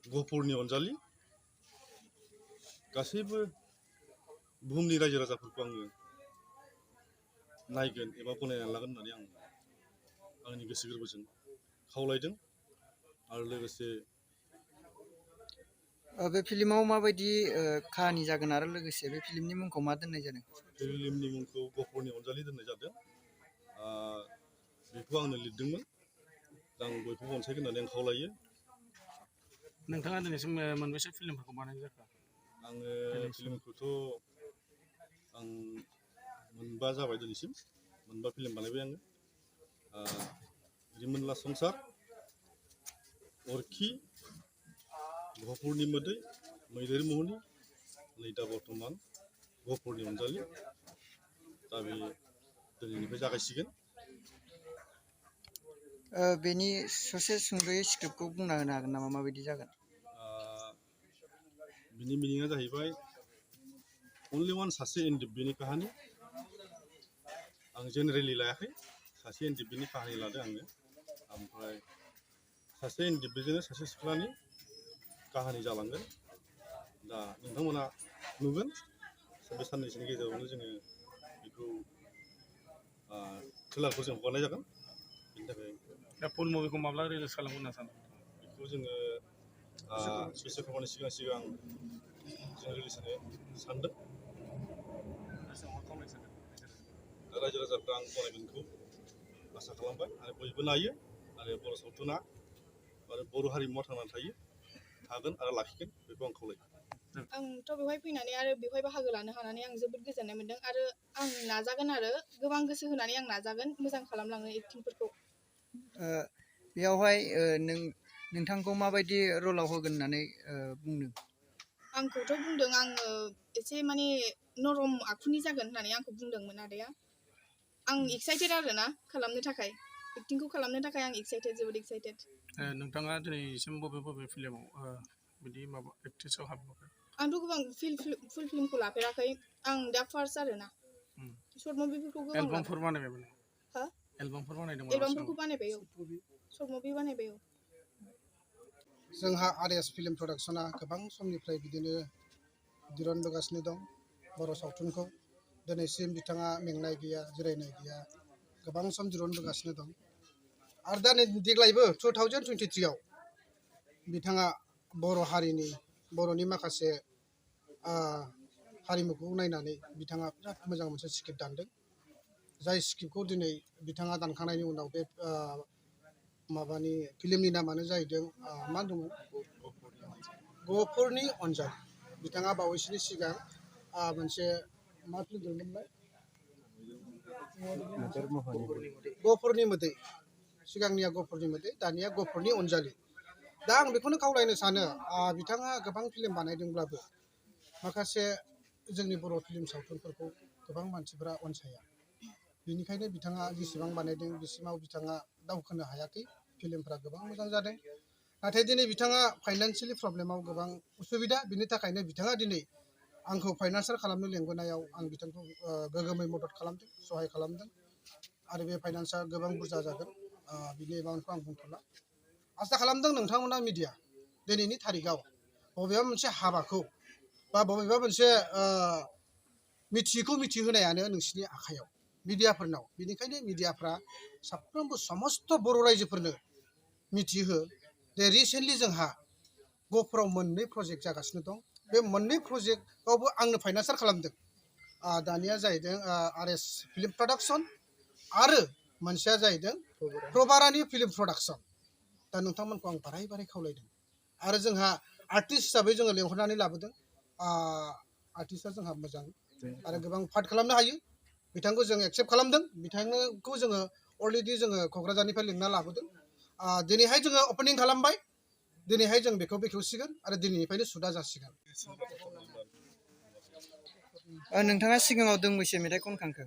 गहपुरनि अनजालि गासैबो बुहुमनि रायजो राजाफोरखौ आङो नायगोन एबा गनायनानै लागोन होननानै आं आंनि गोसो गोरबोजों खावलायदों आरो लोगोसे बे फिल्माव माबायदि काहानि जागोन आरो लोगोसे बे फिल्मनि मुंखौ मा दोननाय जादों? फिल्मनि मुंखौ गहपुरनि अनजालि दोननाय जादों। बेखौ आंनो लिरदोंमोन। आं बयखौबो अनसायगोन होननानै आं खावलायो। नोंथाङा दिनैसिम मोनबेसे फिल्मफोरखौ बानायनाय जाखो? आङो फिल्मखौथ' आं मोनबा जाबाय दिनैसिम। मोनबा फिल्म बानायबाय आङो। रिमोनला संसार, अरखि, गहपुरनि मोदै, मैदेर मुहुनि, नै दा बर्थमान गहपुरनि अनजालि। दा बे दिनैनिफ्राय जागायसिगोन। बेनि ससे सुंद'यै स्क्रिप्टखौ बुंना होनो हागोन नामा माबायदि जागोन? बिनि मिनिङा जाहैबाय अनलि वान सासे एनडिबिनि काहानि। आं जेनेरेलि लायाखै, सासे एनडिबिनि काहानि लादों आङो। ओमफ्राय सासे एनडिबिजोंनो सासे सिख्लानि काहानि जालांगोन। दा नोंथांमोना नुगोन बे साननैसोनि गेजेरावनो जोङो बेखौ ट्रेलारखौ जों हगारनाय जागोन। बेनि थाखाय दा फुल मुभिखौ माब्ला रिलिज खालामगोन होनना सानो? बेखौ जोङो बिश्वकर्मानि सिगां जों रिलिज होनो सानदों। रायजो राजाफ्रा आं गनायगोनखौ आसा खालामबाय आरो बयबो नायो आरो बर' सावथुना आरो बर' हारिमुवा थांनानै थागोन आरो लाखिगोन बेखौ आं खावलायो। आंथ' बेवहाय फैनानै आरो बेवहाय बाहागो लानो हानानै आं जोबोद गोजोननाय मोन्दों आरो आं नाजागोन आरो गोबां गोसो होनानै आं नाजागोन मोजां खालामलांनो एक्टिंफोरखौ। बेयावहाय नोंथांखौ माबायदि रलाव होगोन होननानै बुंदों? आंखौथ' बुंदों आङो एसे माने नरम आखुनि जागोन होननानै आंखौ बुंदोंमोन आदाया। आं एक्साइटेड आरो ना खालामनो थाखाय, एक्टिंखौ खालामनो थाखाय आं एक्साइटेड, जोबोद एक्साइटेड। नोंथाङा दिनैसिम बबे फिल्माव बिदि माबा एक्ट्रेसाव हाबबाय? आंथ' गोबां फुल फिल्मखौ लाफेराखै, आं दा फार्स्ट आरो ना। शर्ट मुभिफोरखौ गोबां एलबामफोर बानायबाय? हा? एलबामफोर बानायदों? एलबामफोरखौ बानायबाय, औ। शर्ट मुभि बानायबाय, औ। जोंहा आरएस फिल्म प्रडाक्शना गोबां समनिफ्राय बिदिनो दिरुनबोगासिनो दं बर' सावथुनखौ। दिनैसिम बिथाङा मेंनाय गैया, जिरायनाय गैया, गोबां सम दिरुनबोगासिनो दं। आरो दा नै देग्लायबो 2023आव बिथाङा बर' हारिनि, बर'नि माखासे हारिमुखौ नायनानै बिथाङा बिराद मोजां मोनसे स्क्रिप्ट दानदों। जाय स्क्रिप्टखौ दिनै बिथाङा दानखांनायनि उनाव बे माबानि फिल्मनि नामानो जाहैदों मा दंमोन? गहपुरनि अनजालि। बिथाङा बावैसोनि सिगां मोनसे मा फिल्म दिहुनदोंमोनलाय? गहपुरनि मोदै। सिगांनिया गहपुरनि मोदै, दानिया गहपुरनि अनजालि। दा आं बेखौनो खावलायनो सानो, बिथाङा गोबां फिल्म बानायदोंब्लाबो माखासे जोंनि बर' फिल्म सावथुनफोरखौ गोबां मानसिफोरा अनसाया। बेनिखायनो बिथाङा जेसेबां बानायदों बिसिमाव बिथाङा दावखोनो हायाखै। फिल्मफ्रा गोबां मोजां जादों। नाथाय दिनै बिथाङा फाइनान्सियेलि प्रब्लेमाव गोबां उसुबिदा, बिनि थाखायनो बिथाङा दिनै आंखौ फाइनान्सियेल खालामनो लेंबोनायाव आं बिथांखौ गोगोमै मदद खालामदों, सहाय खालामदों। आरो बे फाइनान्सआ गोबां बुरजा जागोन, बिनि एमाउन्टखौ आं बुंथ'ला। आसा खालामदों नोंथांमोना मिडिया, दिनैनि थारिखआव बबेबा मोनसे हाबाखौ बा बबेबा मोनसे मिथियैखौ मिथिहोनायानो नोंसिनि आखायाव, मिडियाफोरनाव। बेनिखायनो मिडियाफ्रा साफ्रोमबो समस्त बर' रायजोफोरनो मिथिहो जे रिसेन्टलि जोंहा गहपुराव मोननै प्रजेक्ट जागासिनो दं। बे मोननै प्रजेक्टआवबो आंनो फाइनान्सियेल खालामदों। दानिया जाहैदों आरएस फिल्म प्रडाक्शन आरो मोनसेया जाहैदों प्रभारानि फिल्म प्रडाक्शन। दा नोंथांमोनखौ आं बाराय बाराय खावलायदों। आरो जोंहा आर्टिस्ट हिसाबै जोङो लेंहरनानै लाबोदों। आर्टिस्टआ जोंहा मोजां आरो गोबां पार्ट खालामनो हायो। बिथांखौ जों एक्सेप्ट खालामदों। बिथांखौ जोङो अलरेडि जोङो क'क्राझारनिफ्राय लिंना लाबोदों। दिनैहाय जोङो अपेनिं खालामबाय। दिनैहाय जों बेखौ बेखेवसिगोन आरो दिनैनिफ्रायनो सुदा जासिगोन। नोंथाङा सिगाङाव दोंबैसे मेथाइ खनखांखो?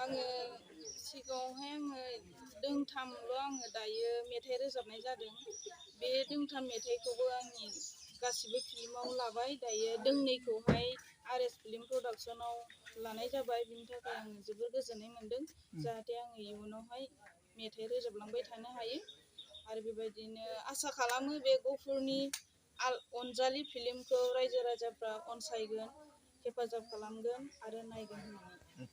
आङो सिगाङावहाय दोंथामल' आङो दायो मेथाइ रोजाबनाय जादों। बे दोंथाम मेथाइखौबो आंनि गासिबो फिल्माव लाबाय। दायो दोंनैखौहाय आरएस फिल्म प्रडाक्शनाव लानाय जाबाय। बिनि थाखाय आङो जोबोर गोजोननाय मोन्दों। जाहाथे आङो इयुनावहाय मेथाइ रोजाबलांबाय थानो हायो आरो बेबायदिनो आसा खालामो बे गफुरनि अनजालि फिल्मखौ रायजो राजाफ्रा अनसायगोन हेफाजाब खालामगोन आरो नायगोन होननानै